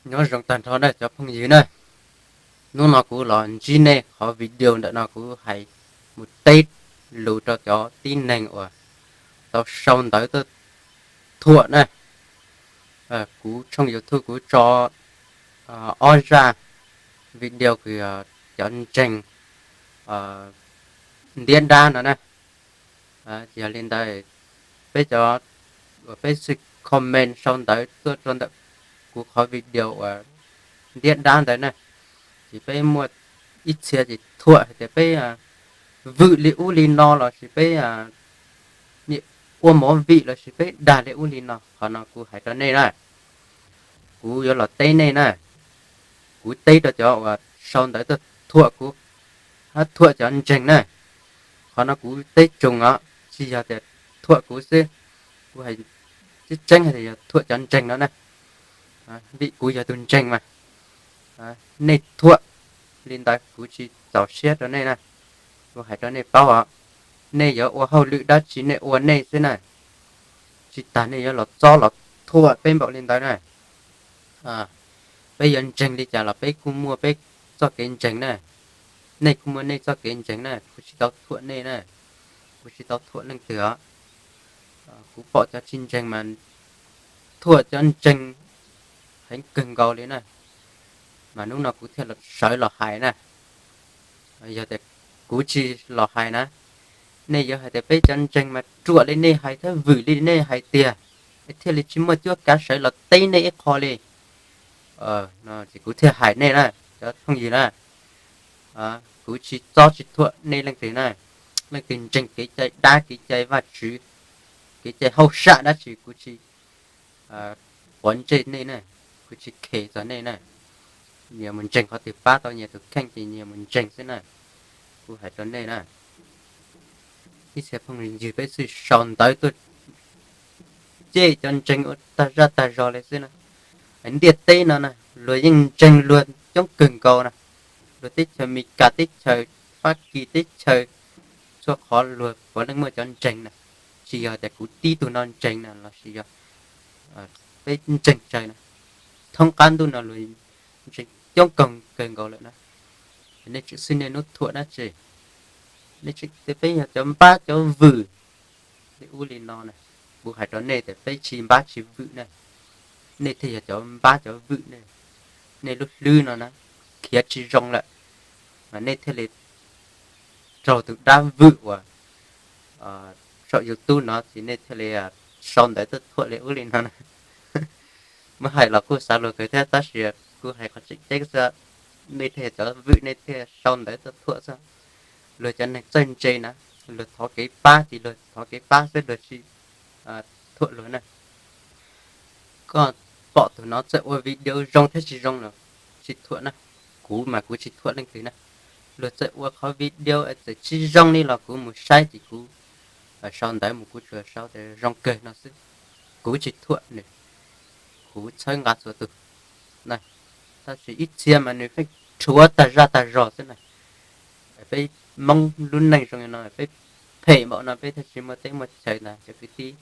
Nyob zoo tag nrho na cov phooj ywg na, hnub no kuv los ntsib nej qhov video ntawm no kuv hais mus teb lus rau cov tib neeg uas tau sau ntawv tuaj thuam na. Kuv tshooj YouTube kuv tso ob zaj video kws cov ntseeg ntiab dab no na. Yog li ntawd, peb cov uas peb xwb comment sau ntawv tuaj rau ntawm kuv qhov video uas ntiab dab ntawd na, ces peb muaj ib txhia ces thuam hais tias peb vwm li ub li no lossis peb ua movie lossis peb dag li ub li no. Qhov no kuv hais rau nej na, kuv yuav los teb nej na, kuv teb rau cov uas sau ntawv tuaj thuam kuv, hab thuam cov ntseeg na. Qhov no kuv teb tsoos os, tsis yog tias thuam kuv xwb, kuv hais tseeb tseeb hais tias yog thuam cov ntseeg no na, vim kuv yog tus ntseeg mas. Nej thuam li ntawd kuv tsis txaus siab rau nej na, kuv hais rau nej paub os, nej yuav ua hauj lwm dab tsi nej ua nej xwb na, tsis tas nej yuav los txob los thuam peb npaum li ntawd na. Peb yuav ntseeg li cas los peb kuj muaj peb txoj kev ntseeg na, nej kuj muaj nej txoj kev ntseeg na, kuv tsis tau thuam nej na, kuv tsis tau thuam leej twg os. Kuv pom cov tsis ntseeg mas thuam cov ntseeg heev kawg nkaus li na, mas hnub no kuv thiaj sawv los hais na. Yog tias kuv tsis los hais na, nej yuav hais tias peb cov ntseeg mas ruam li nej hais thiab vwm li nej hais tiag, es thiaj li tsis muaj cuab kav sawv los teb nej ib qho li. Ces kuv thiaj hais nej na, cov phooj ywg na, kuv tsis txob tsis thuam nej leej twg na. Leej twg ntseeg kev cai dab kev cai Vajtswv, kev cai hauj sam dab tsi kuv tsis quav ntsej nej na, kuv tsis khes txog nej na. Nyias mus ntseeg qhov twg pab tau nyias tus kheej ces nyias mus ntseeg xwb na. Kuv hais rau nej na, ib txhia phooj ywg peb xwb sau ntawv tuaj cem cov ntseeg ua tag zaj tag zog li xwb na. Ntiaj teb no na luag yeej ntseeg luag coob kawg nkaus na, luag teb chaws Amelikas, teb chaws Fab Kis, teb chaws txhua qhov luag puav leej muaj cov ntseeg na. Tsis yog tias kuv tib tug no ntseeg na lossis yog peb ntseeg tsawg na, thoob qab ntuj no luag ntseeg coob kawg nkaus lawm na. Nej tseem xwb nej hnub thuam dab tsi? Nej tseem tias peb yog cov npab cov vwm li ub li no na. Kuv hais rau nej tias peb tsis npab tsis vwm na, nej thiaj yog cov npab cov vwm ne. Nej lub hlwb no na khiav tsis zoo lawm, mas nej thiaj li raug tus dab vwm uas saum YouTube no ces nej thiaj li sau ntawv tuaj thuam li ub li no na. Muab hais los kuj xav luag kawg thiab tab sis kuv hais qhov tseem ceeb xwb, nej thiaj cov vwm nej thiaj sau ntawv tuaj thuam xwb. Luag cov neeg txawj ntse na, luag thov kev pab ces luag thov kev pab xwb luag tsis thuam luag na. Koj pom tus no txawj ua video zoo thiab tsis zoo los tsis thuam na. Kuv mas kuv tsis thuam leej twg na. Luag txawj ua qhov video txawm tsis zoo li los kuv mus saib ces kuv sau ntawv mus kuv tsuas sau tias zoo kawg no xwb. Kuv tsis thuam nws, kuv txhawb nqa txhua tus na. Tab sis ib txhia mas nws pheej rhuav tag zaj tag zog xwb na. Peb Hmoob lub neej zoo li no peb phem npaum no peb thiaj tsis muaj teb muaj chaw ntag cov kwv tij.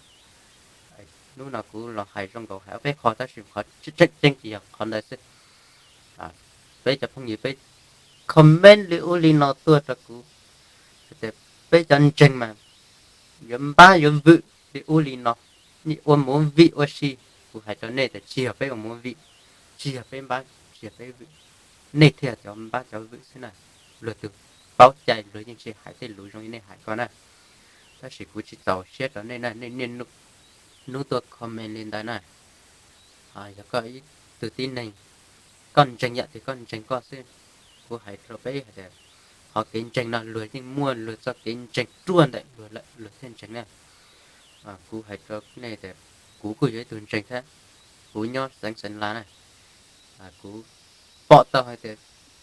Hnub no kuv los hais zoo nkaus hais ob peb qho tab sis qhov tseem ceeb ces yog qhov ntawd xwb. Peb cov phooj ywg peb comment li ub li no tuaj rau kuv tias peb cov ntseeg mas yuav npab yuav vwm li ub li no, nej ua movie ua si. Kuv hais rau nej tias tsis yog peb ua movie, tsis yog peb npab, tsis yog peb vwm, nej thiaj cov npab cov vwm xwb na. Luag tus paub cai luag yeej tsis hais tej lus zoo li nej hais ko na. Tab sis kuv tsis txaus siab rau nej na, nej niaj hnub tuaj comment li ntawd na. Yog koj ib tug tib neeg, koj ntseeg yam twg koj ntseeg koj xwb. Kuv hais rau peb hais tias qhov kev ntseeg no luag yeej muaj luag txoj kev ntseeg ruaj ntawm luag lawm luag thiaj ntseeg na. Kuv hais rau nej tias kuv kuj yog ib tug ntseeg thiab, kuv nyob xeev Xeev Las na. Kuv pom tau hais tias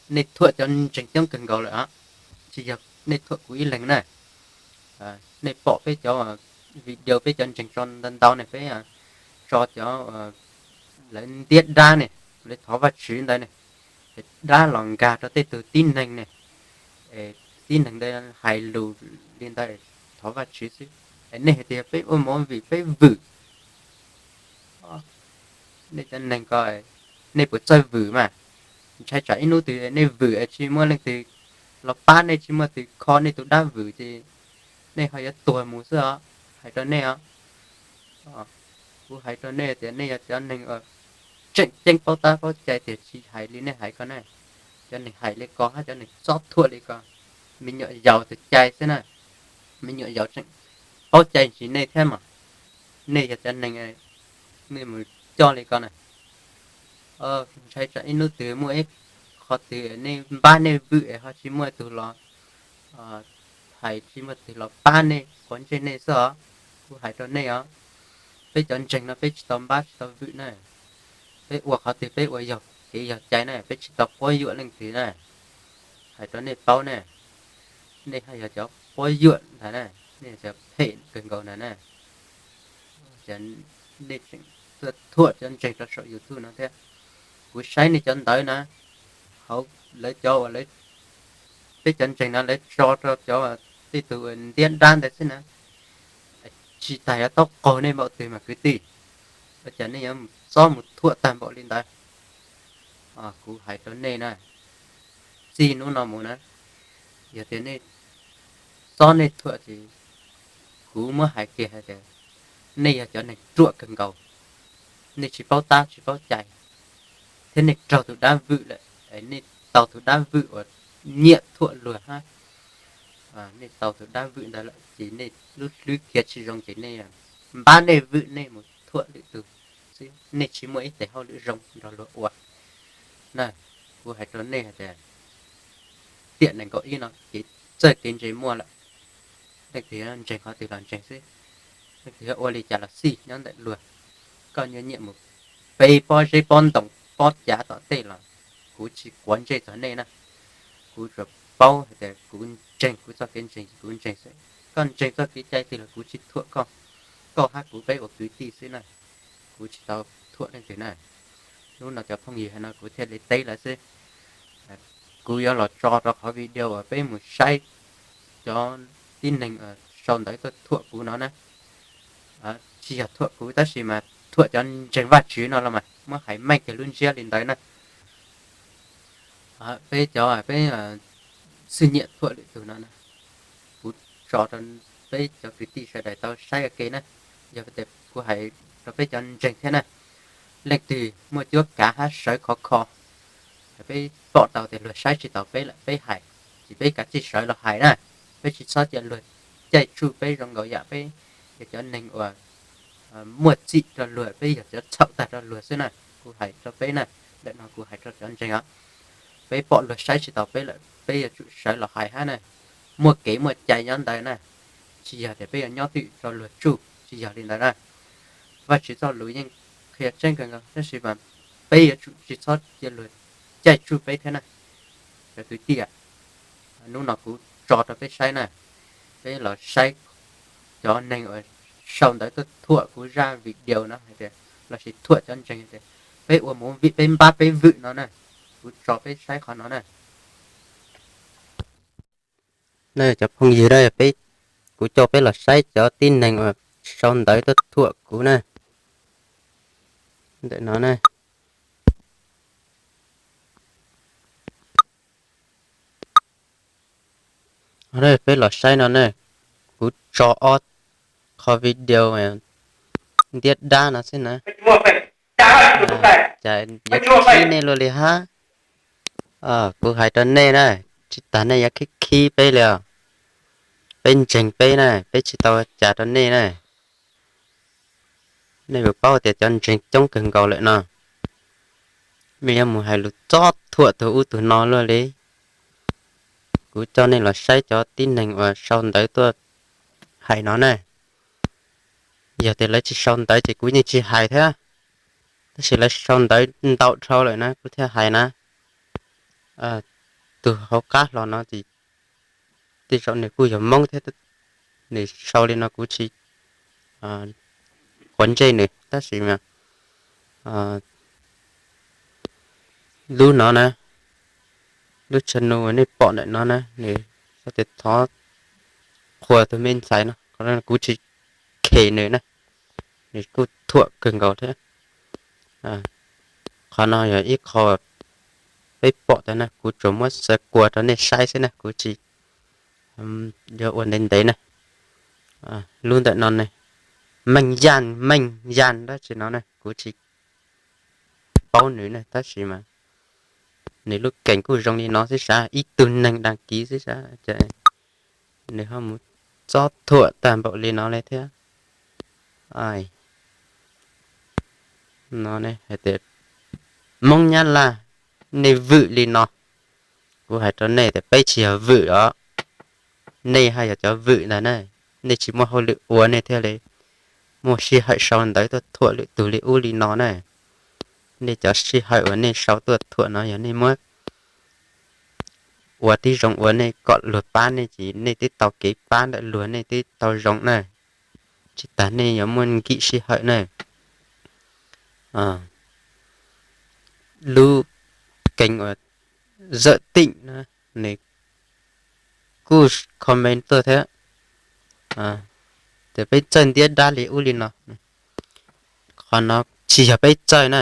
nej thuam cov ntseeg coob kawg nkaus lawm os, tsis yog nej thuam kuv ib leeg na. Nej pom peb cov video peb cov ntseeg tso ntau ntau ne, peb tso cov lawv ntiab dab ne, lawv thov Vajtswv ntawd ne, dab los nkag rau tej tug tib neeg ne, tib neeg ntawd hais lus li ntawd thov Vajtswv xwb. Nej hais tias peb ua movie peb vwm, nej cov neeg ko nej puas txawj vwm mas? Ntshai tsam ib hnub twg nej vwm es tsis muaj leej twg los pab nej, tsis muaj tus kho nej tus dab vwm ces nej ho yuav tuag mus xwb os. Hais rau nej os, kuv hais rau nej tias nej yog cov neeg uas tseem ceeb paub tab paub cai tiag, tsis hais li nej hais ko na. Cov neeg hais li ko hab cov neeg txob thuam li ko, me nyuam yaus tus cai xwb na, me nyuam yaus tseem paub cai ntsis nej thiab mas. Nej yog cov neeg, nej mus coj li ko na. Ntshai tsam ib hnub twg muaj ib qho twg nej npab nej vwm es ho tsis muaj tus los hais, tsis muaj tus los pab nej, quav ntsej nej xwb os. Kuv hais rau nej os, peb cov ntseeg no peb tsis tau npab tsis tau vwm na. Peb ua qhov twg peb ua yog kev yog cai na, peb tsis tau quab yuam leej twg na. Hais rau nej paub na, nej haj yog cov quab yuam ntag na, nej cov phem kawg nkaus ntag na. Nej tseem tuaj thuam cov ntseeg rau saum YouTube no thiab. Kuv saib nej cov ntawv na, hauv lawv cov uas peb cov ntseeg no lawv tso rau cov tej tug ntiab dab ntawd xwb na, tsis tas yuav taub qaug nej npaum twg mas kwv tij. Ua cas nej yuav txob mus thuam tag npaum li ntawd? Kuv hais rau nej na, txij hnub no mus na, yog tias nej txob nej thuam ces kuv muab hais kiag hais tias nej yog cov neeg ruam kawg nkaus, nej tsis paub tab tsis paub cai, thiab nej raug tus dab vwm lawm, nej tau tus dab vwm uas nyiam thuam luag hab, nej tau tus dab vwm ntawd lawm ces nej lub hlwb khiav tsis zoo ces nej npab nej vwm nej mus thuam lwm tus xwb, nej tsis muaj ib tes hauj lwm zoo nrog luag ua na. Kuv hais rau nej hais tias tiam nees nkaum ib no kev txawj kev ntse muaj lawm, leej twg ntseeg qhov twg los ntseeg xwb, leej twg ua li cas los xij nyob ntawm luag. Koj nyiam mus peb pob zeb pob ntoos pob cav tom tej los kuv tsis quav ntsej txog nej na. Kuv tsuas paub hais tias kuv ntseeg kuv txoj kev ntseeg ces kuv ntseeg xwb. Koj ntseeg txoj kev cai twg los kuv tsis thuam koj, koj hab kuv peb ua kwv tij xwb na, kuv tsis tau thuam leej twg na. Hnub no cov phooj ywg no kuv thiaj li teb lawv xwb. Kuv yuav los tso rau qhov video uas peb mus saib cov tib neeg sau ntawv tuaj thuam kuv no na. Tsis yog thuam kuv tab sis mas thuam cov ntseeg Vajtswv no los mas muab hais meej kiag lub ntsiab li ntawd na. Peb cov peb xwb nyiam thuam lwm tus no na, kuv tso rau peb cov kwv tij sawv daws tau saib ua ke na. Yog tias kuv hais rau peb cov ntseeg thiab na, leej twg muaj cuab kav hab sawv khov kho, peb pom tau tias luag saib tsis taus peb lawm peb hais, ces peb kav tsij sawv los hais na. Peb tsis txhob cia luag caij tsuj peb zoo nkaus yam peb yog cov neeg uas muaj txim rau luag, peb yog cov txhaum tag rau luag xwb na. Kuv hais rau peb na, ntawm no kuv hais rau cov ntseeg os, peb pom luag saib tsis taus peb lawm peb yuav tsum sawv los hais hab na. Muaj kev muaj cai nyob ntawd na, tsis yog tias peb yuav nyob twj ywm rau luag tsuj, tsis yog li ntawd na. Vajtswv txoj lus yeej qhia tseeb kawg nkaus tab sis mas peb yuav tsum tsis txhob cia luag caij tsuj peb thiab na. Cov kwv tij, hnub no kuv tso rau peb saib na, peb los saib cov neeg uas sau ntawv tuaj thuam kuv zaj video no hais tias, lossis thuam cov ntseeg tias peb ua movie peb npab peb vwm no na. Kuv tso peb saib qhov no na. Cov phooj ywg, peb, kuv coj peb los saib cov tib neeg uas sau ntawv tuaj thuam kuv na. Ntawm no na. Peb los saib no na, kuv tso ob qho video ntiab dab no xwb na. Cas yuav khib nej luaj li hab. Kuv hais rau nej na, tsis tas nej yuav khib khib peb li os. Peb ntseeg peb na, peb tsis tau cas rau nej na. Nej puas paub tias cov ntseeg coob kawg nkaus lawm no, nej yuav mus hais lus txob thuam tug ub tug no luaj li. Kuv coj nej los saib cov tib neeg uas sau ntawv tuaj hais no na. Yog tias lawv tsis sau ntawv ces kuv yeej tsis hais thiab, tab sis lawv sau ntawv ntau dhau lawm na kuv thiaj hais na. Tus hauv qab hlo no ces tej zaum nws kuj yog Hmoob thiab, nws sau li no kuv tsis quav ntsej nws tab sis lub no na, lub channel uas nej pom ntawm no na, nws sau tias thov qhuas tus me ntxhais no, kuv tsis khem nws na, nws kuj thuam kawg nkaus thiab. Qhov no yog ib qho peb pom tau na, kuv tsuas muab xav kuas rau nej saib xwb na, kuv tsis yog ua ntev ntev na. Lub ntawm no ne, Meej Yaj, Meej Yaj dab tsi no na, kuv tsis paub nws na, tab sis mas nws lub kees kuj zoo li no xwb sav, ib tug neeg đăng ký xwb sav, nws ho mus txob thuam tag npaum li no li thiab. No hais tias Hmoob Nyab Laj nej vwm li no, kuv hais rau nej tias peb tsis yog vwm os, nej haj yog cov vwm ntag na. Nej tsis muaj hauj lwm ua nej thiaj li muaj sij hawm sau ntawv tuaj thuam lwm tus li ub li no na. Nej cov sij hawm uas nej sau tuaj thuam no yog nej muab ua tib zoo ua nej kom luag pab nej ces nej twb tau kev pab ntawm luag, nej twb tau zoo na, tsis tas nej yuav muaj nkim sij hawm na. Lub kees uas Zawm Tim na, nws kuj comment tuaj thiab tias peb txawj ntiab dab li ub li no. Qhov no tsis yog peb txawj na,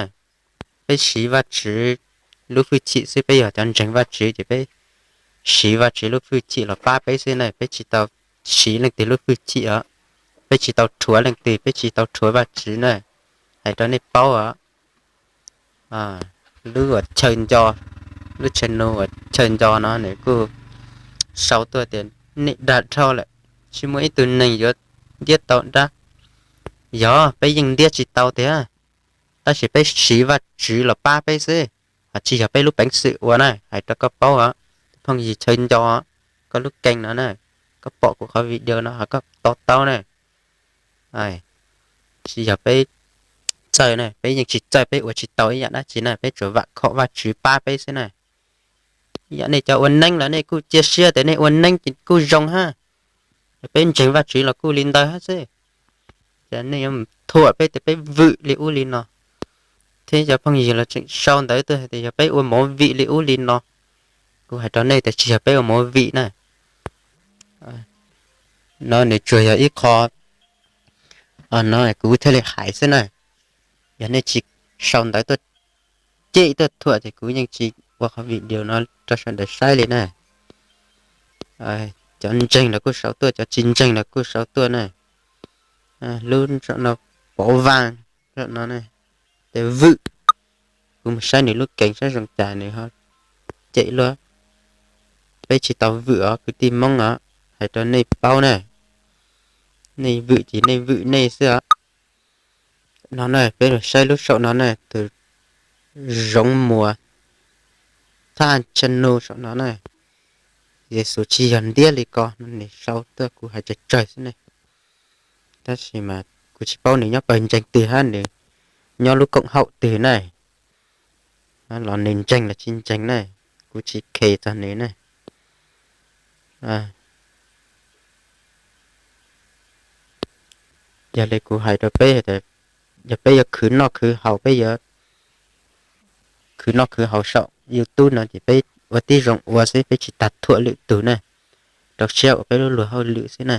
peb siv Vajtswv lub hwj chim xwb, peb yog cov ntseeg Vajtswv ces peb siv Vajtswv lub hwj chim los pab peb xwb na, peb tsis tau siv leej twg lub hwj chim os, peb tsis tau rhuav leej twg, peb tsis tau rhuav Vajtswv na, hais rau nej paub os. Lub uas chaw nco, lub channel uas chaw nco no nws kuj sau tuaj tias nej dag dhau lawm, tsis muaj ib tug neeg yuav ntiab tau dab. Yog peb yeej ntiab tsis tau tiag, tab sis peb siv Vajtswv los pab peb xwb, ho tsis yog peb lub peev xwm ua na, hais rau koj paub os, phooj ywg chaw nco, koj lub kees no na, koj pom kuv qhov video no ho koj to taub na. Tsis yog peb txawj na, peb yeej tsis txawj, peb ua tsis tau ib yam dab tsi na, peb tsuas vam khom Vajtswv pab peb xwb na. Yog nej cov ua neeb los nej kuj cia siab tias nej ua neeb ces kuj zoo hab, peb ntseeg Vajtswv los kuj li ntawd hab xwb. Ces nej yuav thuam peb tias peb vwm li ub li no, thiab cov phooj ywg los tseem sau ntawv tuaj hais tias yog peb ua movie li ub li no. Kuv hais rau nej tias tsis yog peb ua movie na. No nws tsuas yog ib qho no kuv thiaj li hais xwb na. Yog nej tsis sau ntawv tuaj cem tuaj thuam ces kuv yeej tsis ua qhov video no rau sawv daws saib li na. Cov ntseeg los kuj sau tuaj, cov tsis ntseeg los kuj sau tuaj na. Lub no Pov Vaj no, tes vwm, kuv mus saib nws lub kees saib zoo cas nws ho cem luaj. Peb tsis tau vwm os kwv tij Hmoob os, hais rau nej paub na. Nej vwm ces nej vwm nej xwb os. No na peb los saib lub saum no na, tus Zoov Muas Thaj channel saum no na. Yexus tsis yog ntiab li ko no, nws sau tuaj kuv hais tsawg tsawg xwb ne. Tab sis mas kuv tsis paub nws nyob pawg ntseeg twg hab nws nyob lub koom haum twg na, los nws ntseeg los tsis ntseeg na, kuv tsis khes txog nws na. Yog li kuv hais rau peb tias yog peb yuav khwv noj khwv haus, peb yuav khwv noj khwv haus saum YouTube no ces peb ua tib zoo ua xwb, peb tsis tas thuam lwm tus na, rau siab ua peb lub luag hauj lwm xwb na.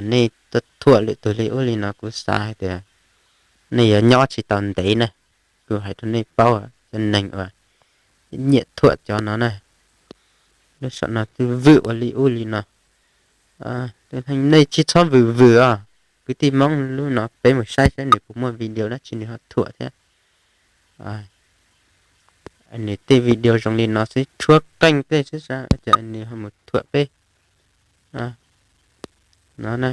Nej tuaj thuam lwm tus li ub li no kuv xav hais tias nej yuav nyob tsis tau ntev na. Kuv hais rau nej paub, cov neeg uas nyiam thuam cov no na, lub saum no twb vwm ua li ub li no. Nej tsis txhob vwm vwm os. Kwv tij Hmoob, lub no peb mus saib saib nws puas muaj video dab tsi nws ho thuam thiab. Nws tej video zoo li no xwb, tshuab qeej tej xwb, cas nws ho mus thuam peb no na.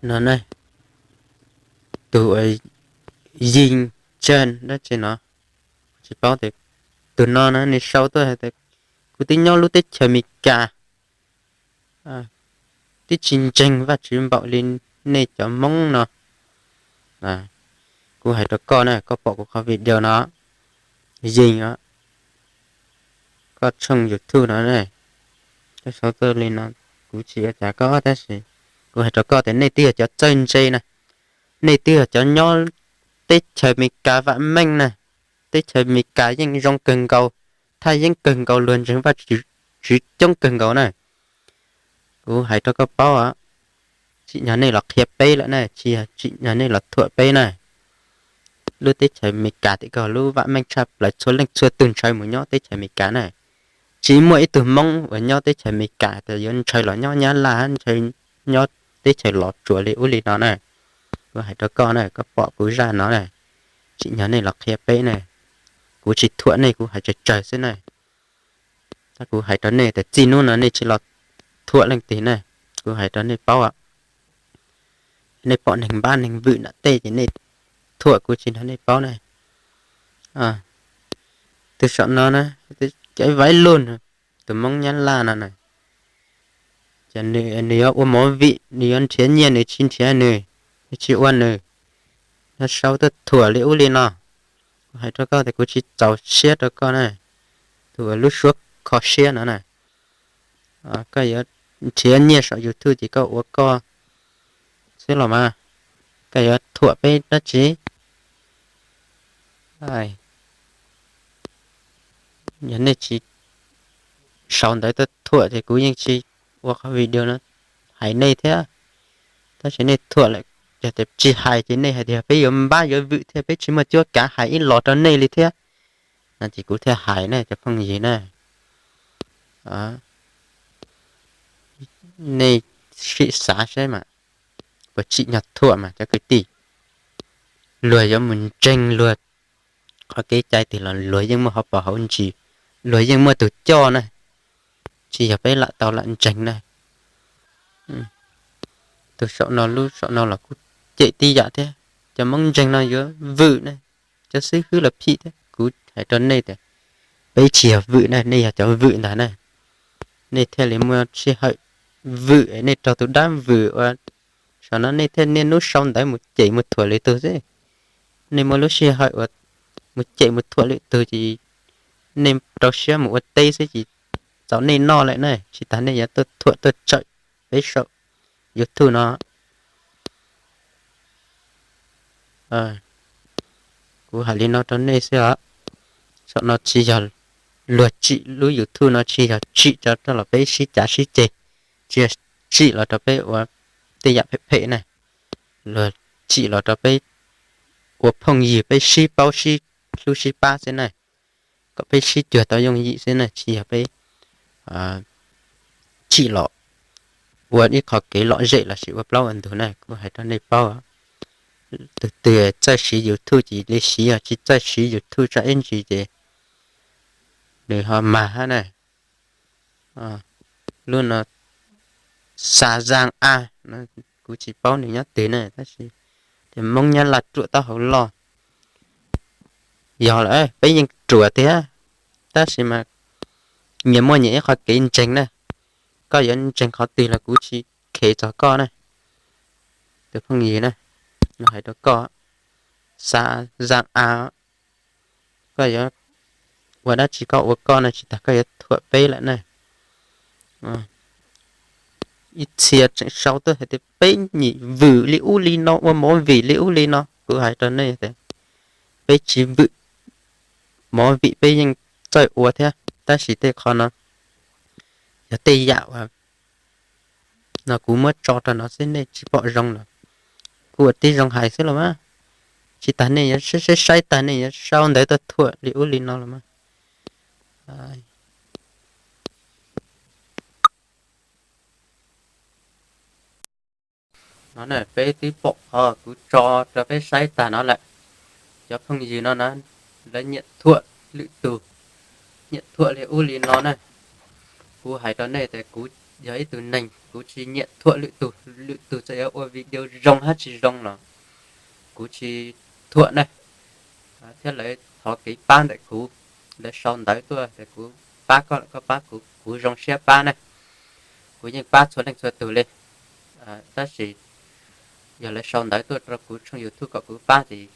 No na, tus uas Yeej Tseej dab tsi no, tsis paub tias, tus no na nws sau tuaj hais tias kuv twb nyob lub teb chaws Amelikas, twb tsis ntseeg Vajtswv npaum li nej cov Hmoob no. Kuv hais rau koj na, koj pom kuv qhov video no, Yeej os, koj tshooj YouTube no ne, koj sau tuaj li no, kuv tsis ua cas koj, tab sis kuv hais rau koj tias nej twb yog cov txawj ntse na, nej twb yog cov nyob teb chaws Amelikas vam meej na, teb chaws Amelikas yeej zoo kawg nkaus, thaj yeeb kawg nkaus, luag ntseeg Vajtswv coob kawg nkaus na. Kuv hais rau koj paub os, tsim nyog nej los qhia peb lawm na, tsis yog tsim nyog nej los thuam peb na. Lub teb chaws Amelikas tim ko lub vam meej tshaj plaws, txhua leej txhua tus ntshaw mus nyob teb chaws Amelikas na. Tsis muaj ib tug Hmoob uas nyob teb chaws Amelikas tas yuav ntshaw los nyob Nyab Laj, ntshaw nyob teb chaws Los Tsuas li ub li no na. Kuv hais rau koj na, koj pom kuv zaj no na, tsim nyog nej los qhia peb na. Kuv tsis thuam nej, kuv hais tsawg tsawg xwb na. Tab kuv hais rau nej tias txij hnub no nej tsis los thuam leej twg na. Kuv hais rau nej paub, nej pom neeg npab neeg vwm nram tej ces nej thuam, kuv tsis nrog nej paub na. Tus saum no na, cov Vaib Lug, tus Hmoob Nyab Laj no na, ces nws yuav ua movie, nws yuav nrhiav nyiaj, nws tsis nrhiav nws, nws tsis ua nws, nws sau tuaj thuam li ub li no. Kuv hais rau koj tias kuv tsis txaus siab rau koj na, tus lub suab kho siab no na. Koj yuav nrhiav nyiaj saum YouTube ces koj ua koj xwb los mas, koj yuav thuam peb dab tsi? Yog nej tsis sau ntawv tuaj thuam ces kuv yeej tsis ua qhov video no hais nej thiab. Tab sis nej thuam lawm, yog tias tsis hais ces nej hais tias peb yuav npab yuav vwm thiab peb tsis muaj cuab kav hais ib los rau nej li thiab. No ces kuv thiaj hais na cov phooj ywg na. Nej sim xav saib mas, puas tsim nyog thuam mas cov kwv tij. Luag yuav mus ntseeg luag qhov kev cai twg los luag yeej muaj hauv paus hauv ntsis, luag yeej muaj tus coj na, tsis yog peb lam tau lam ntseeg na. Tus saum no lub saum no los kuj cem tib yam thiab, cov Hmoob ntseeg no yuav vwm na, cov xib hwb los phim thiab. Kuv hais rau nej tias peb tsis yog vwm na, nej yog cov vwm ntag na. Nej thiaj li muaj sij hawm vwm, nej raug tus dab vwm uas saum no nej thiaj niaj hnub sau ntawv mus cem mus thuam lwm tus xwb. Nej muaj lub sij hawm uas mus cem mus thuam lwm tus ces nej rau siab mus ua teb xwb ces txaus nej noj lawm na, tsis tas nej yuav tuaj thuam tuaj tsawm peb saum YouTube no. Kuv hais li no rau nej xwb os. Saum no tsis yog luag tsim lub YouTube no, tsis yog tsim rau los peb sib cav sib ceg, tsis yog tsim los rau peb ua tej yam phem phem na. Luag tsim los rau peb ua phooj ywg, peb sib paub sib hlub sib pab xwb na, kom peb sib cuag tau yooj yim xwb na, tsis yog peb tsim los ua ib qho kev lom zem lossis ua plaub ua ntug na. Kuv hais rau nej paub, tus twg txawj siv YouTube ces li siv, yog tsis txawj siv YouTube tso ib ntsis ces nws ho mag hab na. Lub no Xa Zaj A, kuv tsis paub nws nyob twg na, tab sis tias Hmoob Nyab Laj ruam taub hau loj. Yog lawm peb yeej ruam tiag, tab sis mas nyias muaj nyias ib qhov kev ntseeg na. Koj yuav ntseeg qhov twg los kuv tsis khev txog koj na, tus phooj ywg na. Hais rau koj, Xa Zaj A, koj yuav ua dab tsi koj ua koj na, tsis tas koj yuav thuam peb lawm na. Ib txhia tseem sau tuaj hais tias peb nyim vwm li ub li no, ua movie li ub li no. Kuv hais rau nej tias peb tsis vwm, movie peb yeej txawj ua thiab, tab sis tej qho no yog tej yam uas no kuv muab tso rau no xwb, nej tsis pom zoo los kuj ua tib zoo hais xwb los mas. Tsis tas nej yuav saib saib saib tag nej yuav sau ntawv tuaj thuam li ub li no los mas. No na, peb twb pom qhov kuv tso rau peb saib tag no lawm. Cov phooj ywg no na, lawv nyiam thuam lwm tus, nyiam thuam li ub li no na. Kuv hais rau nej tias kuv yog ib tug neeg kuv tsis nyiam thuam lwm tus, lwm tus txawm yuav ua video zoo hab tsis zoo los kuv tsis thuam na. Thiab lawv thov kev pab ntawm kuv, lawv sau ntawv tuaj tias kuv pab koj los koj pab kuv, kuv zoo siab pab na. Kuv yeej pab txhua leej txhua tus li. Tab sis yog lawv sau ntawv tuaj rau kuv tshooj YouTube kom kuv pab ces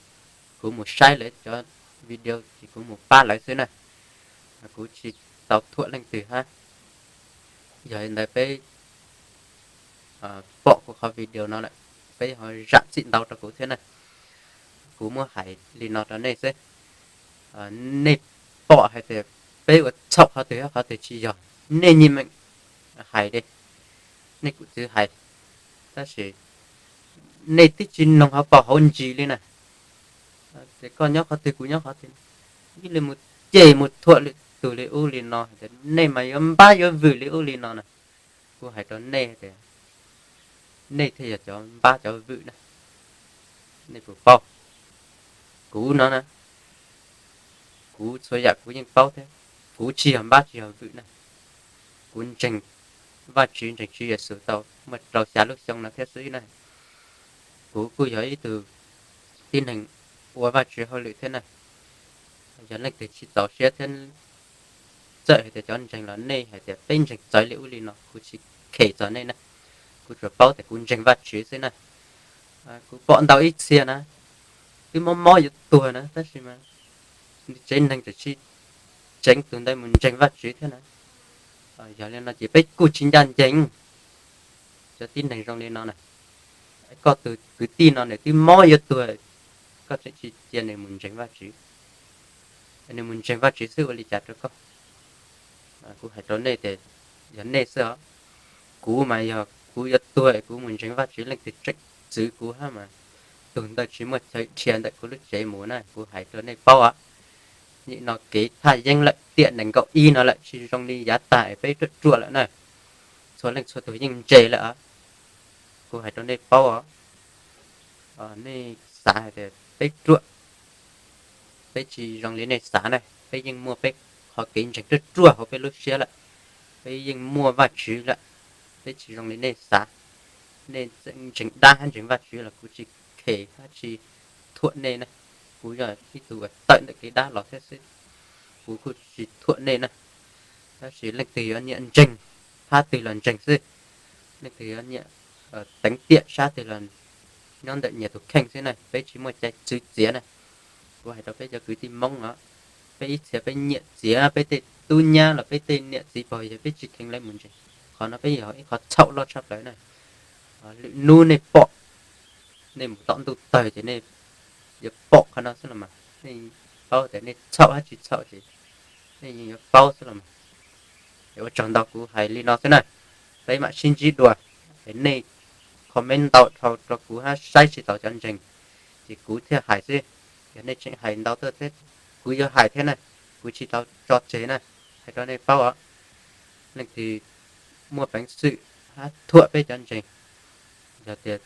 kuv mus saib lawv cov video ces kuv mus pab lawv xwb na. Kuv tsis tau thuam leej twg hab. Yog li ntawd peb pom kuv qhov video no lawm, peb ho zam txim ntau rau kuv thiab na. Kuv muab hais li no rau nej xwb. Nej pom hais tias peb ua txhaum qhov twg qhov twg tsis yog, nej nyiam meem hais li, nej kuj txwv hais. Tab sis nej twb tsis noog hauv paus hauv ntsis li na. Ces koj nyob qhov twg kuv nyob qhov twg, ib li mus cem mus thuam lwm tus li ub li no hais tias nej mas yuav npab yuav vwm li ub li no na. Kuv hais rau nej tias nej thiaj yog cov npab cov vwm na. Nej puas paub? Kuv no na, kuv txhua yam kuv yeej paub thiab. Kuv tsis yog npab tsis yog vwm na. Kuv ntseeg Vajtswv ntseeg Tswv Yexus tau muaj rau xya lub xyoo no thiab xwb na. Kuv kuj yog ib tug tib neeg ua Vajtswv hauj lwm thiab na. Yog leej twg tsis txaus siab thiab txawm hais tias cov ntseeg los nej hais tias peb ntseeg txawv li ub li no, kuv tsis khem txog nej na. Kuv tsuas paub tias kuv ntseeg Vajtswv xwb na. Kuv pom ntau ib txhia na, twb mob mob yuav tuag na tab sis mas tsev neeg tseem tsis tseev tus ntawd mus ntseeg Vajtswv thiab na. Yog li no ces peb kuj tsis ncaj ncees. Cov tib neeg zoo li no na, koj tus kwv tij no nws twb mob yuav tuag, koj tseem tsis cia nws mus ntseeg Vajtswv, nws mus ntseeg Vajtswv xwb ua li cas rau koj? Kuv hais rau nej tias yog nej xwb os. Kuv mas yog kuv yuav tuag kuv mus ntseeg Vajtswv leej twg tseem txwv kuv hab mas tus ntawd tsis muaj chaw dhia ntawm kuv lub tsev mus na, kuv hais rau nej paub os. Nim no kev thaj yeeb lawm tiam nees nkaum ib no lawm tsis zoo li yav tag es peb ruam ruam lawm na. Txhua leej txhua tus yeej ntse lawm os. Kuv hais rau nej paub os. Nej xav hais tias peb ruam, peb tsis zoo li nej xav na, peb yeej muaj peb qhov kev ntseeg ruaj ruaj hauv peb lub siab lawm. Peb yeej muaj Vajtswv lawm, peb tsis zoo li nej xav. Nej txawm ntseeg dab hab ntseeg Vajtswv los kuv tsis khem hab tsis thuam nej na. Kuv yog ib tug uas tawm ntawm kev dab los thiab xwb, kuv kuj tsis thuam nej na. Tab sis leej twg yuav nyiam ntseeg phab twg los ntseeg xwb, leej twg yuav nyiam teev tiam sab twg los nyob ntawm nyias tus kheej xwb na, peb tsis muaj cai txwv txiav na. Kuv hais rau peb cov kwv tij Hmoob os, peb ib txhia peb nyiam txiav peb tej tub nyab los peb tej niam txiv pog yawg, peb tsis kheev lawv mus ntseeg. Qhov no peb yog ib qhov txhaum loj tshaj plaws na. Lwm hnub nej pom, nej mus tom ntuj tawg ces nej yuav pom qhov no xwb los mas. Nej paub tias nej txhaum hab tsis txhaum ces nej yeej yuav paub xwb los mas. Es ua tsaug ntau, kuv hais li no xwb na, peb mam sib ntsib dua. Es nej comment ntau dhau rau kuv hab saib tsis taus cov ntseeg, ces kuv thiaj hais xwb. Yog nej tseem hais ntau tuaj thiab, kuv yuav hais thiab na, kuv tsis tau tso tseg na, hais rau nej paub os. Leej twg muaj peev xwm hab thuam peb cov ntseeg, yog tias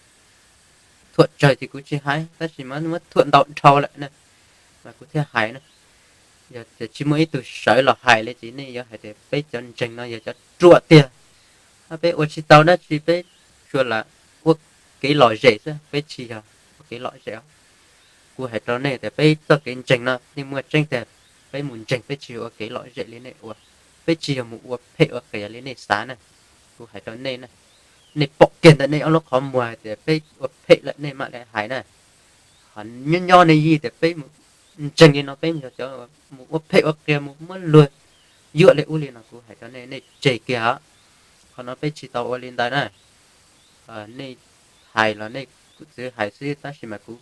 thuam tsawg ces kuv tsis hais, tab sis mas muab thuam ntau dhau lawm na, mas kuv thiaj hais na. Yog tias tsis muaj ib tug sawv los hais li ces nej yuav hais tias peb cov ntseeg no yog cov ruam tiag, hab peb ua tsis tau dab tsi, peb tsuas lam ua kev lom zem xwb, peb tsis yog ua kev lom zem os. Kuv hais rau nej tias peb txoj kev ntseeg no nej muaj tseeb tiag, peb mus ntseeg peb tsis yog ua kev lom zem li nej ua, peb tsis yog mus ua phem ua qias li nej xav na. Kuv hais rau nej na, nej pom kiag ntawm nej ob lub qhov muag tias peb ua phem lawm nej mam li hais na. Ho nyob nyob nej yig tias peb mus ntseeg li no peb yog cov mus ua phem ua qias mus muab luag yuam li ub li no, kuv hais rau nej, nej tseg kiag os. Qhov no peb tsis tau ua li ntawd na. Nej hais los nej kuj txwv hais xwb, tab sis mas kuv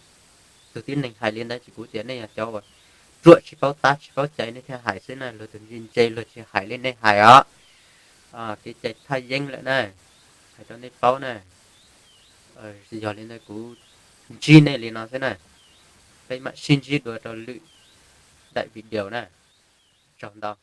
tus tib neeg hais li ntawd ces kuv tias nej yog cov uas ruam tsis paub tab tsis paub cai nej thiaj hais xwb na, luag tus ntse ntse luag tsis hais li nej hais os. Kev cai thaj yeeb lawm na, hais rau nej paub na. Yog li ntawd kuv ntsib nej li no xwb na, peb mam sib ntsib dua rau lwm daim video na. Tsaug ntau.